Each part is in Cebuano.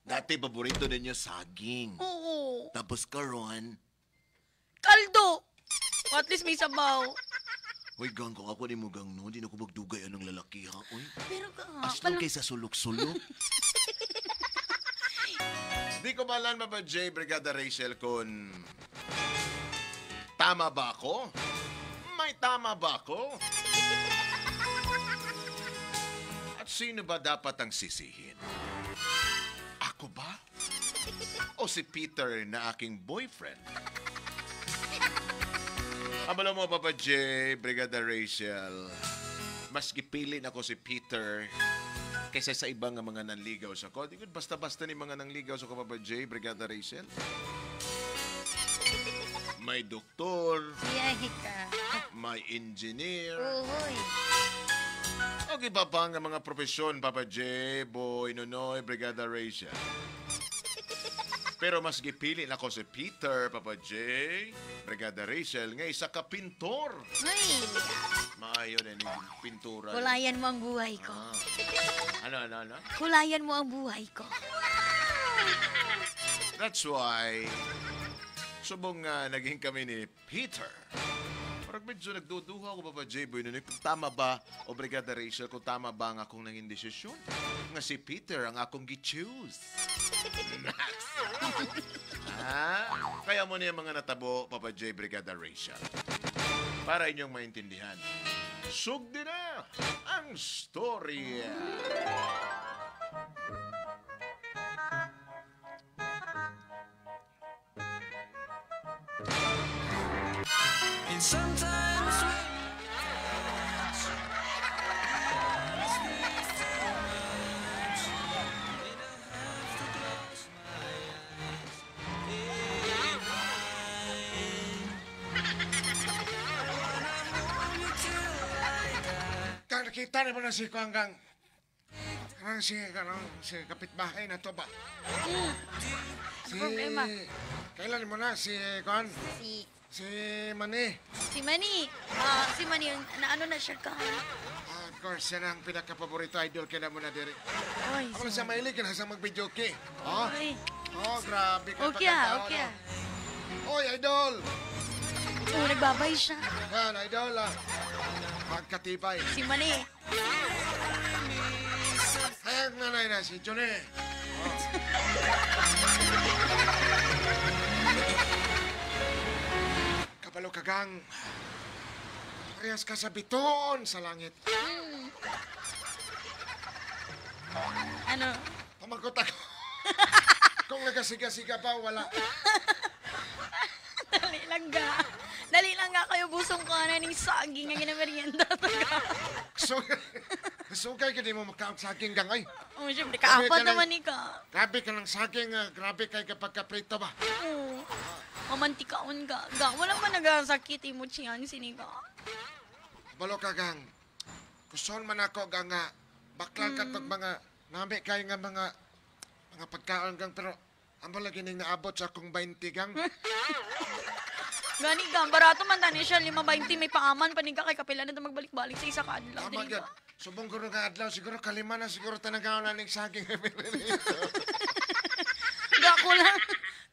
Dati paborito ninyo saging. Oo. Tapos karon, Kaldo! O, at least may sabaw. Hoy gang, kung ako ni mo gang no, di na ko magdugay anong lalaki ha. Uy, Pero ka, aslong kay sa sulok-sulok. Di ko malan, Papa J, Brigada Rachel, kung tama ba ako? May tama ba ako? At sino ba dapat ang sisihin? Ako ba? O si Peter na aking boyfriend? Abalo mo, Papa J, Brigada Rachel, mas gipili na ko si Peter kaysa sa ibang nga mga nanligaw sa ko. Di ko basta-basta ni mga nanligaw sa ko, Papa J, Brigada Rachel. May doktor, Yay ka. May engineer. Uhoy. O iba pa nga mga profesyon, Papa J, Boy, Nonoy, Brigada Rachel. Pero mas gipili na ko si Peter, Papa J, Brigada Rachel, nga isa ka pintor. Ay, Maayo na ni pintura. Kulayan mo ang buhay ko. Ah. Ano, ano, ano? Kulayan mo ang buhay ko. That's why, subong nga naging kami ni Peter. Parang medyo nagduduha ako, Papa J. Boy, Nonoy, kung tama ba, o Brigada Rachel, kung tama ba ang akong naging desisyon. Nga si Peter ang akong gi-choose. Ah, kaya mo niya mga natabo, Papa J, Brigada Rachel. Para inyong maintindihan. Sugdi na ang storya. And sometimes when and I have to close my eyes and I wanna hold you till I die. Kang nakita na mo na si Kuang Gang. Kanang si, kanang si kapitbahay na to ba? Si Problema? Kailan mo na si Kuang? Si, Si Manny. Si Manny. Ah, si Manny, yung, na ano na siya ka? Ah, of course, yan ang pinakapaborito idol kaya mo na diri. Oy, Ako na siya mahilig na sa mag-videoke. Oh, Oy. oh, grabe ka Okay ah, pagkatao, okay ah. No? Oy, idol! Oo, nagbabay siya. Yan, idol ah. Pagkatibay. Si Manny. Ay, ang nanay na si Johnny. Oh. Kabalo ka gang. Parehas ka sa bituon sa langit. Ano? Pamangkot ako. Kung nagasiga-siga pa, wala. Dali lang ga. Dali lang ga kayo busong ko na ning saging nga ginamerienda to ga. So, sugay ka di mo makaog saging gang. Ay, Oh, syempre, Grabe kaapat ka naman ni ka. Grabe ka ng saging. Ah, grabe kay kapag kaprito ba. Oo. Mamantikaon ka. Ga, wala man nagasakit imo chiyan sini ka. Kabalo ka gang. Kuson man ako gang nga. Baklang ka tog mga nami kay nga mga pagkaon gang pero amo lagi ning naabot sa akong 20 gang. Gani ga, barato man tani siya, 5.20 may paaman pa ni ka kay kapila na magbalik-balik sa isa ka adlaw. Tama Dili gyud. ba? Subong ko nga adlaw siguro kalima na siguro tanagaw na ning saging. Ga, kulang.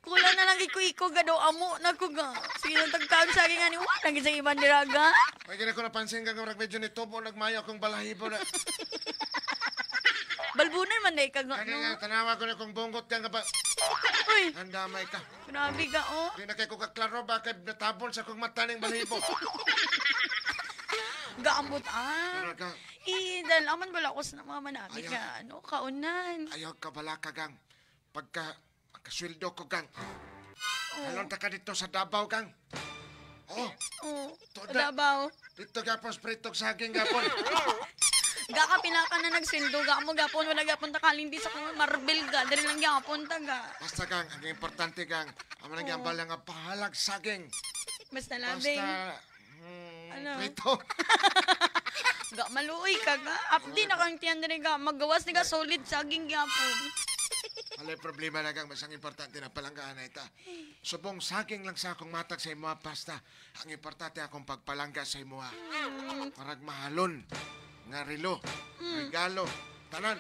Kulang na lang iko-iko ga daw amo na ko ga. Sige nang tagkaon saging ani wala gid sa iban dira ga. May gina ko napansin gang murag medyo ni tubo nagmayo akong balahibo na. Balbunan man day ka ga. Kani No? nga tanawa ko na kong bunggot kang ba. Uy, Handamay ka. grabe ka oh. Di na kay ko kaklaro ba kay natabon sa akong mata ning balahibo. Gaambot ah. Pero gang, Eh, dahil aman wala ko sa mama namin Ayaw. ka, ano, kaunan. Ayaw ka bala ka gang. Pagka pagkasweldo ko gang. Halon ta ka dito sa Davao gang. Oh, Oo, Toda. Davao. Dito gapon spritog saging gapon. Ga ka pila ka na nagsweldo, ga mo gapon, wala gapon ta kalindi sa kong marbil ga, dali lang gapon ta ga. Basta gang, ang importante gang, amo nang gambal nga bahalag saging. Basta labing. Basta Ano? prito. Ga maluoy ka ga. Apdi na kang tiyan diri ga, magawas ni ga solid saging gyapon. Walay problema na gang, mas ang importante na palanggaan na ita. Subong saging lang sa akong matag sa imo basta. Ang importante akong pagpalangga sa imo. Parag mahalon, nga relo, regalo, tanan.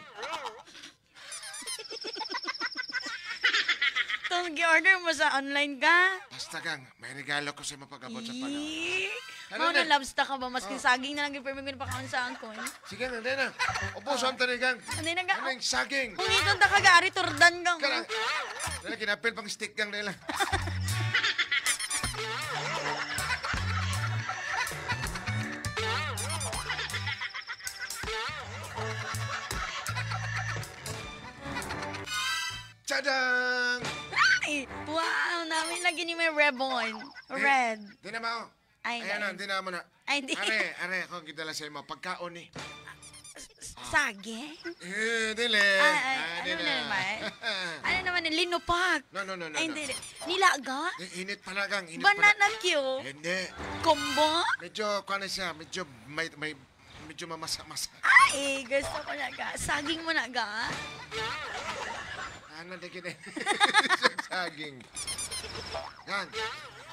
Katong gi-order mo sa online ka? Basta gang, may regalo ko sa mapag-abot sa panahon. Ih, Ano Mao na? na lobster ka ba? Maski saging na lang gipirmi ko na pakaon sa angkon. Sige na, na. Ubuson ta ni gang. Ano na ga? Ano yung saging? Kung itong ta kagaari, turdan gang. Karang, dala kinapil pang stick gang nila. Tadang! Ay, wow, namin lagi ni may ribbon. Red. Di na mao. Ay, Ayan na, dahil. di na mo na. Ay, di. Are, are, akong gidala sa imo. Pagkaon ni. Saging? Eh, dili. Ay, ay, Ah, di ano na naman? Ano naman, linupak. No, no, no, no, Ay, no. hindi. Nilaga? Eh, init pala gang, init Banana pala. Q? Hindi. Combo? Medyo, kuha na siya, medyo, may, medyo mamasa-masa. Ay, gusto ko na ga. Saging mo na ga. Ano, di kini. Saging. Gang,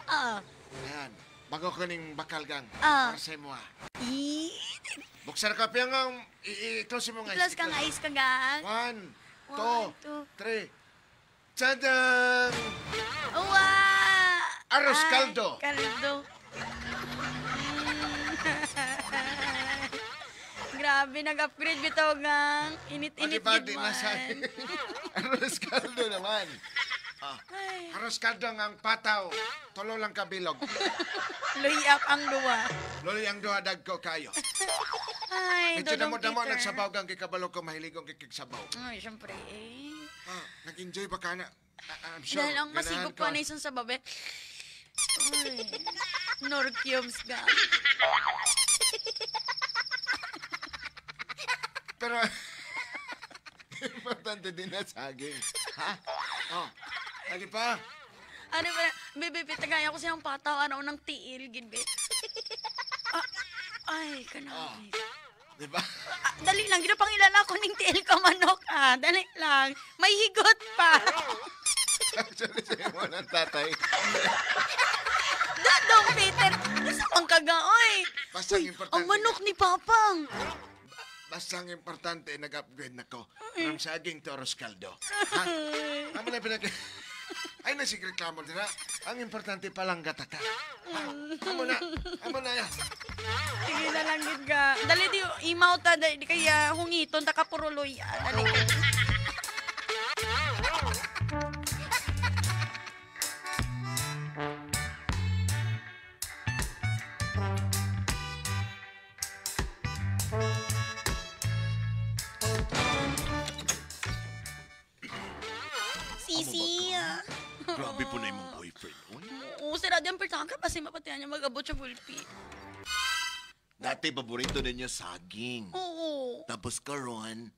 Ah. ayan. Bago ko ning bakal, gang. Ah. Para sa imo, ah. Ih, Buksan ka, piyang ang, i-close mo nga. Close kang ice ka gang. One, One, two, two. three. Tadang! Wow! Arroz Ay, caldo. Caldo. Grabe, nag-upgrade bitaw gang. Init-init O, diba, gid di na man. saging. Arroz caldo naman. Ah. Ay, Arroz caldo ang pataw. Tulo lang kabilog. luyap ang duwa. Loli ang duha dagko kayo. Ay, Medyo Dodong damo-damo Peter. nagsabaw gang kikabalo ko mahiligong kikigsabaw. Ay, syempre eh. Ah, nag-enjoy ba ka na? Ah, I'm sure. Dahil ang ganahan masigop ka. pa na isang sabaw eh. Ay, Nor cubes ga. Pero, importante din na saging. Ha? Oh, lagi pa. Ano ba? Bebe, tagaya ko siyang pataw. Ano ng tiil, gid be. Ah, ay, kanabi. Di ba? Ah, dali lang, ginapangilala ko ning tiil ka manok ah. Dali lang. May higot pa. Actually, sa'yo mo ng tatay. Dadong Peter, nasa mang kaga, oy. Basta ang Uy, importante. ang manok ni Papang. Basta ang importante, nag-upgrade na ko. From saging to arroz caldo. Ha? Amo na pinag... Ay, na reklamo din ha. Ang importante palangga ta ka. Ha? Amo na. Amo na. Sige na lang gid ka. Dali di imaw ta dali di kaya hungiton ta ka puruloy. Ah, dali. Sisi. Ah. Grabe po na imong boyfriend. Uy. Oo, sarado ang pertangka kasi mapatihan niya mag-abot sa pulpi. Dati paborito ninyo saging. Oo. Tapos karon,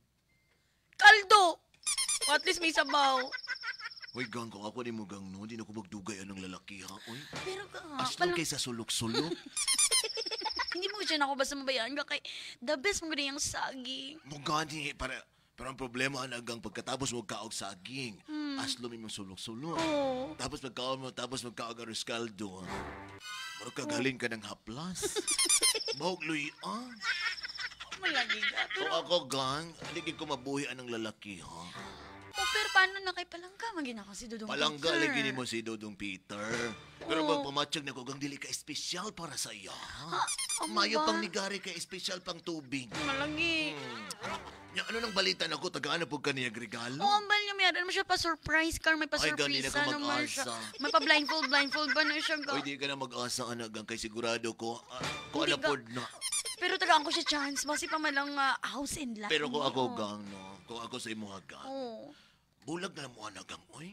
Kaldo! O, at least may sabaw. Hoy gang, kung ako ni mo gang no, di na ko magdugay anong lalaki ha. Uy, Pero ka, as long palang, kay sa sulok-sulok. hindi mo siya ako basta mabayaan ka kay the best mo gani ang saging. Mo gani para pero ang problema ana gang pagkatapos mo kaog saging, aslom imong sulok-sulok. Oo. Tapos magkaon mo, tapos magkaog ang rescaldo. Murag kagaling ka ng haplas. Bahog luy ah. Malagi ka. Kung Pero, ako gang, hindi ko mabuhi anong lalaki ha. oh, pero paano na kay Palangga? Magina kasi Dudong Palangga Peter. lagi nimo si Dodong Peter. Pero Oo. magpamatsyag na ko gang dili ka espesyal para sa iya. Ha? Amo Mayo ba? pang nigari ka espesyal pang tubig. Malagi. Nya ano nang balita nako tagaan na pud ka niya regalo? Oo, ang bal niya mayroon mo siya pa-surprise car, may Ay, gani pa-surprise na ka naman siya. mag-asa. May pa-blindfold, blindfold ba na siya ga? Oy, di ka na mag-asa anak gang kay sigurado ko. Ko Hindi ana ka- pod na. Pero tagaan ko siya chance, basi pa malang house and lot. Pero kung ako niyo. gang no, kung ako sa imuha gang. Oo. Bulag na mo anak gang oy.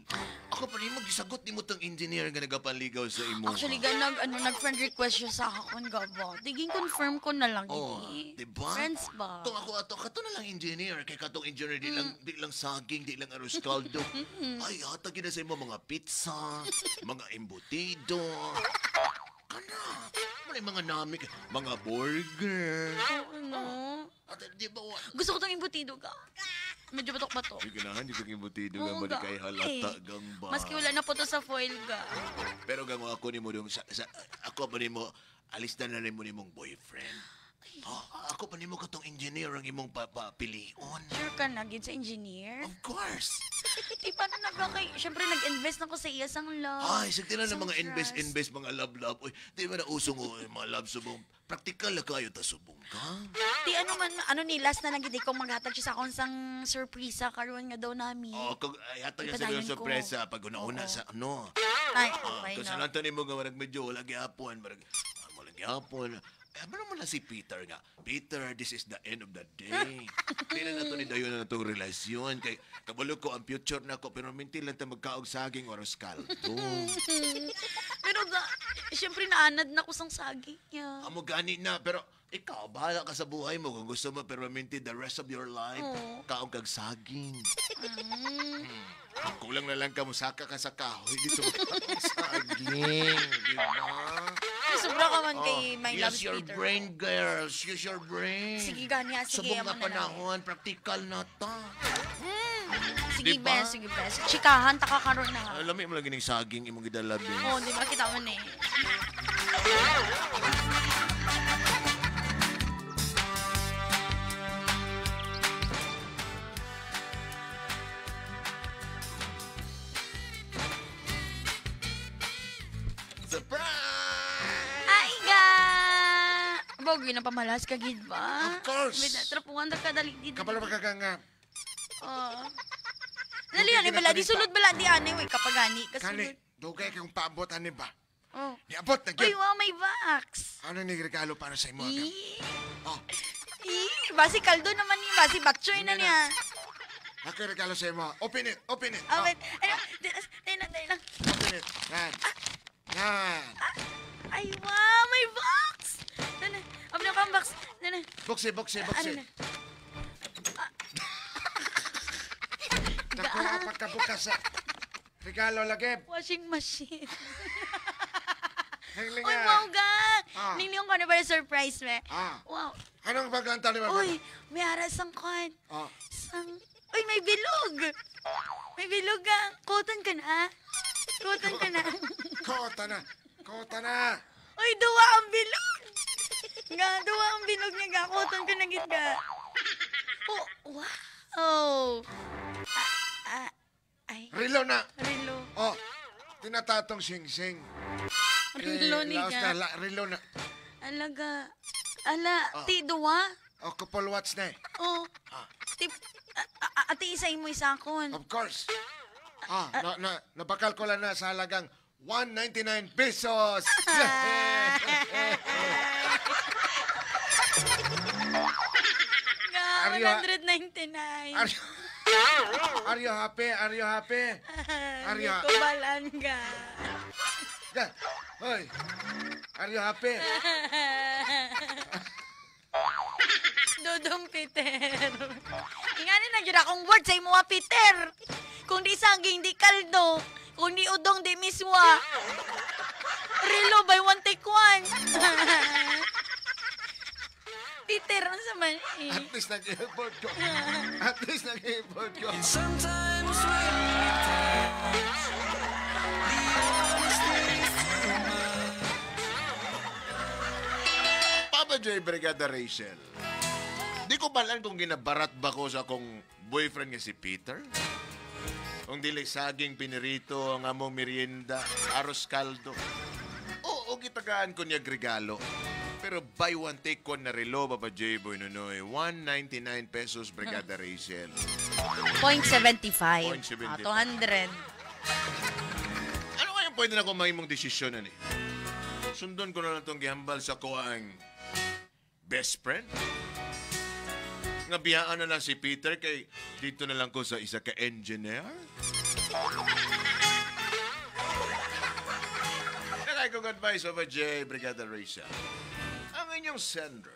Ako pa nimo gisagot nimo tong engineer nga nagapanligaw sa imo. Actually, ga, nag, ano, nag-friend request siya sa akon, gaba. Tiging confirm ko na lang, Oh, gini. di ba? Friends ba? Kung ako ato, kato na lang engineer. Kay katong engineer, di lang saging, di lang arroz caldo. Ay, hatag yun na sa imo mga pizza, mga embutido. Kana, mga mga namik, mga burger. Oo, no. At di ba, wa? Gusto ko tong embutido ka. Medyo batok-batok. Di ganahan, di kong embutido Oo, gang ba, di ga. kay halata Eh, gang ba. Maski wala na po to sa foil ga. Pero gang ako ni mo, dong, sa, ako pa ni mo, alis na na mo ni mong boyfriend. Ah, ako pa nimo katong engineer ang imong papapilion. Sure ka na, gid sa engineer? Of course. Di pa na nag Kay, syempre, nag-invest na ko sa iya sang love. Ay, sa tila ng sang mga invest, trust. invest, mga love, love. Uy, di ba na usong mga love subong? Praktikal na kayo ta subong ka. Ti, ano man, ano ni, last na lang gid kong maghatag siya sa akong sang surpresa karon nga daw nami. Oh, kung ay, hatag niya sa Ipadayon iyong ko. sorpresa pag una-una sa ano. Ay, Ah, okay kung na. sa lantan mo nga marag medyo wala gyapon, marag wala gyapon. Eh, ano naman na si Peter nga? Peter, this is the end of the day. Di na nato ni dayon na itong relasyon. Kay kabalo ko ang future na ko, pero minti lang ta magkaog saging oras kaldo. Pero da, syempre naanad na ko sang saging niya. Amo gani na, pero ikaw, bahala ka sa buhay mo kung gusto mo, pero minti the rest of your life, Oo. kaog kag saging. Kulang na lang ka, musaka ka sa kahoy dito magkaog saging. Di ba? Sobra ka man kay My Use Loves your Peter. brain, girls. Use your brain. Sige, gani, ah, Sa sige, buong amo na lang. panahon, practical na ta. Sige, Diba? bes, sige, bes. Chikahan, ta ka karon na. Alam mo lagi ning saging imong gidala, bes. Oo, di ba? Kita mo na eh. Surprise! Ay, ga! Bogi na pamalas ka, gid ba? Of course. Wait, trapuan ta ka, dali, di, dali. Kabalo ba ka gang nga? Oo. Dali, ani bala, di sulod bala, di ani, wey, kapagani, Kani, kasulod. dugay kang paabot ani ba? Oh. Niabot na Uy, gyud. wow, may vax. Ano ni regalo para sa imo gang? Ih, Oh, ih, basi kaldo naman ni, basi batchoy na niya. ako regalo sa imo. Open it, open it. Ah, Oh, wait, ano, dali lang, dali lang. open it. Yan. Yan. Ay, wow, may box! Nana, open na ang box. Nana, Buksi, buksi, ano buksi. na? Dako ang pagkabukas sa regalo lagi. Washing machine. Hanglinga. Uy, wow, gang! Ah. Ningyong ko na ba yung surprise, me? Ah. Wow. Anong paglantaw ni Mama? Uy, may aras ang kwan. Oh. Sang... Uy, may bilog! May bilog, gang. Kutan ka na. Kutan ka na. Kota na. Kota na. Uy, duwa ang bilog! Nga, duwa ang bilog niya, ga. Kutan ka na, gid, ga. Oh, wow! Ah, ah, ay, Rilo na. relo. Oh. Tinatatong sing-sing. Relo Eh, ni laos ga. na, rilo na. Alaga. Ala, ti, duwa. Oh, couple watch na eh. Oh. Ti, ati isay mo isa akon. Of course. Ah, na, nabakal ko lang na sa halagang 199 pesos. Ga, Are you- 199. Are you happy? Are you happy? Are you Hindi ko balan ga. Ga, Hoy. Are you happy? Dodong Peter. Ingani na jud akong word sa imo, Peter. Kung di saging, di kaldo. Kung di udong, di miswa. Relo by one take one. Peter, ano sa man eh? At least nag-effort ko. At least nag-effort ko. And sometimes when we touch, the honest thing's too much. Papa J. Brigada Rachel. Di ko balan kung ginabarat ba ko sa akong boyfriend nga si Peter. Kung dili saging pinirito ang among merienda, aros kaldo. Oo, gitagaan ko niya regalo. Pero buy one take one na relo, Papa J. Boy Nonoy. 199 pesos, Brigada Rachel. 0.75. 0.75. Ah, 200. Ano kayang pwede na akong mahimong desisyon ani? Sundon ko na lang itong gihambal sa kuang best friend. Nga biyaan na lang si Peter kay dito na lang ko sa isa ka engineer. Nakay kong advice of a J. Brigada Rachel. Ang inyong sender.